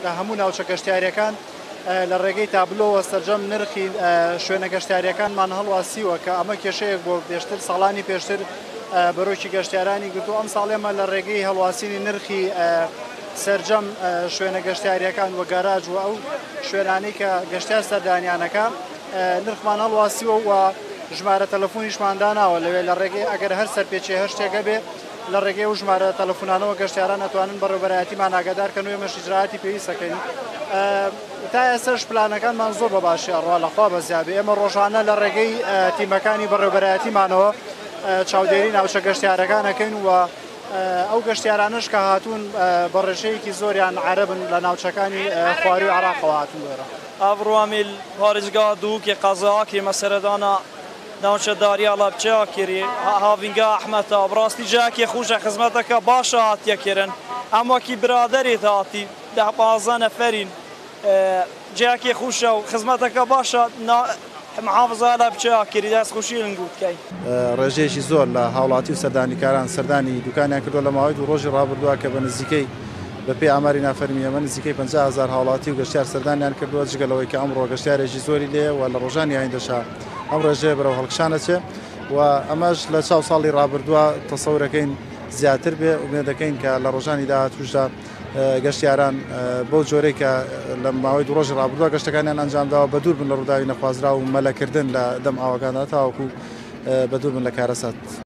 لە هەموو ناوچە گەشتیاریەکان لە ڕێگەی تابلۆوە سەرجەم نرخی شوێنە گەشتیاریەکانمان هەڵواسیوە کە ئەمە کێشەیەک بۆ پێشتر ساڵانی پێشتر بەرۆکی گەشتیارانی گرتو ئەم ساڵێمە لە ڕێگەی هەڵواسینی نرخی سەرجەم شوێنە گەشتیاریەکان و گەراج و ئەو شوێنانەی کە گەشتیار سەردانیانەکە نرخمان هەڵواسیوە و ژمارە تەلەفۆنیشمان داناوە لەوێ لە ڕێگەی ئەگەر هەر سەرپێچی هەر شتێکە بێ لە ڕێگەی ئەو ژمارە تەلەفۆنانەوە گەشتیاران ئەتوانن بەڕێوەبەرایەتیمان ئاگادار کەن و ئێمەش ئیجرائاتی پێویست ئەکەین. تا ئێستاش پلانەکانمان زۆر بە باشی ئەڕوا لە خوا بەزیا بێ ئێمە ڕۆژانە لە ڕێگەی تیمەکانی بەڕێوەبەرایەتیمانەوە چاودێری ناوچە گەشتیارەکان ئەکەین و ئەو گەشتیارانەش کە هاتوون بە ڕێژەیەکی زۆریان عەرەبن لە ناوچەکانی خوارووی عێراقەوە هاتوون بۆ ئێرە. ئەڤڕوامیل پارێزگا دهۆکێ قەزا ئاکرێ مەسەرەدانا ناوچە داریا ڵەبچە ئاکرێ هاڤینگا ئەحمەتا بڕاستی جاکێ خوشە خزمەتەکە باشە هاتیە کرن ئەم وەکی برادەرێت هاتی دە پازە نەفەرین جاکێ خوشە و خزمەتەکە باشە محافظە ڵەبچە ئاکری دەست خوشی لنگوت کەی. ڕێژەیەکی زۆر لە هاوڵاتی و سەردانیکاران سەردانی دوکانیان کردووە لە ماوەی دوو ڕۆژی ڕابردووە کە بە نزیکەی بەپێی ئاماری نافەرمی ئێمە نزیکەی 50 هەزار هاوڵاتی و گەشتیار سەردانیان کردووە جگە لەوەی کە ئەمڕۆ گەشتیارێکی زۆری لێیە و لە ڕۆژانی ئایندەشا ئەم ڕێژەیە بەرەو هەڵکشان ئەچێ و ئەمەش لە چاو ساڵی ڕابردووە تەسەورەکەین زیاتر بێ ئومێدەکەین کە لە ڕۆژانی داهاتووشدا گەشتیاران بەو جۆرەی کە لە ماوەی دوو ڕۆژی ڕابردووە گەشتەکانیان ئەنجامداوە بەدوور بن لە ڕووداوی نەخوازراو و مەلەکردن لە دەم ئاوەکاندا تاوەکو بەدوور بن لە کارەسات.